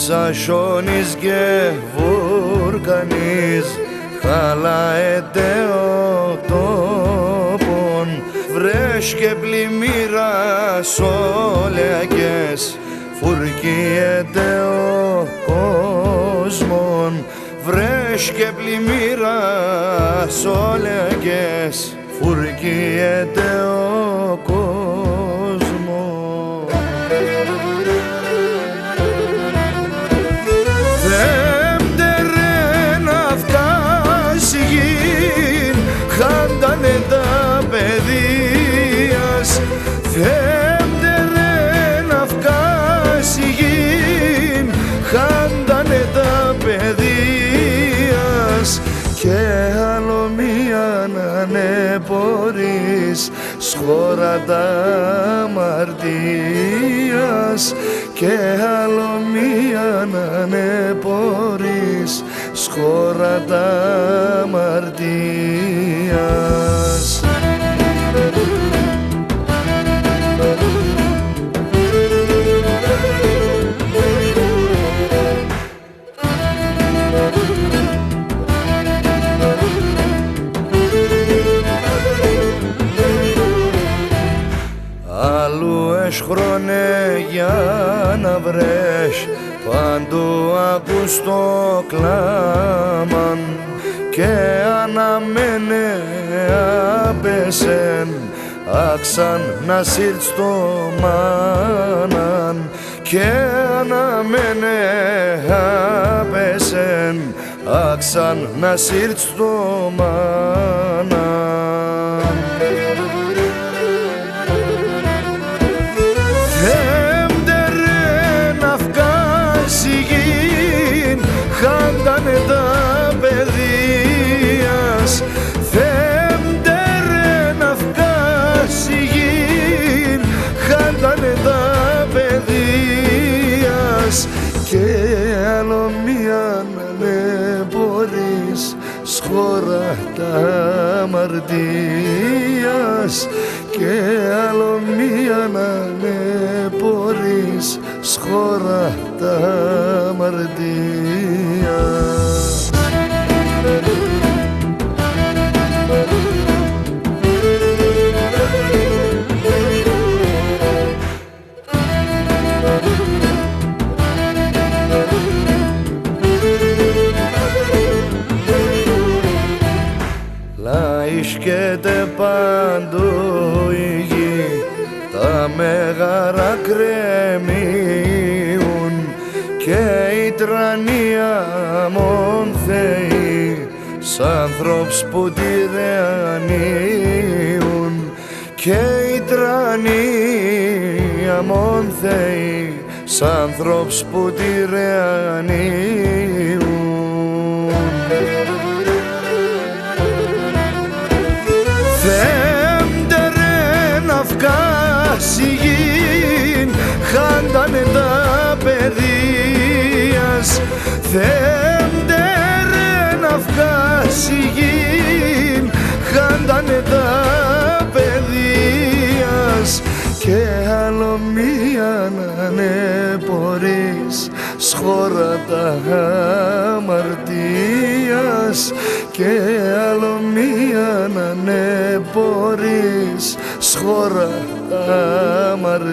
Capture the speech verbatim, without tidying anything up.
Σα σιόνιζ' και βουρκανίζ', χαλάεται ο τόπον, βρέχ' και πλημμύρας ολαίκες, φουρκίεται ο κόσμον, βρέχ' και πλημμύρας ολαίκες, φουρκίεται ο κόσμον. Δεύτερεν αβκάς' η γην, χάντανε τα παιδία σ'. Δεύτερεν αβκάς' η γην, χάντανε τα παιδία σ'. Κι άλλο μίαν ανεπορίς', σ' χώρα τ' αμαρτίας, κι άλλο μίαν ανεπορίς', σ' χώρα τ' αμαρτίας. Αλλού έχ' χρόνια για να βρέχ', παντού ακούς το κλάμαν, και αναμέν' εαπέσεν, άξαν να σύρτ' σ' το μάναν. Κι αναμέν' εαπέσεν, άξαν να σύρτ' σ' το μάναν. Δεύτερεν αβκάς' η γην, χάντανε τα παιδία σ'. Δεύτερεν αβκάς' η γην, χάντανε τα παιδία σ'. Κι άλλο μίαν ανεπορίς', σ' χώρα τ' αμαρτίας, κι άλλο μίαν ανεπορίς', σ' χώρα τ' αμαρτίας. Λάισκεται παντού η γη, τα μέγαρα κρεμίουν, και οι τρανοί αμόν θεοί σ' ανθρώπους που τυραννίουν. Και οι τρανοί αμόν θεοί σ' ανθρώπους που τυραννίουν. Δεύτερεν αβκάς' η γην, χάντανε τα παιδία σ'. Δεύτερεν αβκάς' η γην, χάντανε τα παιδία σ'. Κι άλλο μίαν ανεπορίς', σ' χώρα τ' αμαρτίας, κι άλλο μίαν ανεπορίς', σ' χώρα τ' αμαρτίας.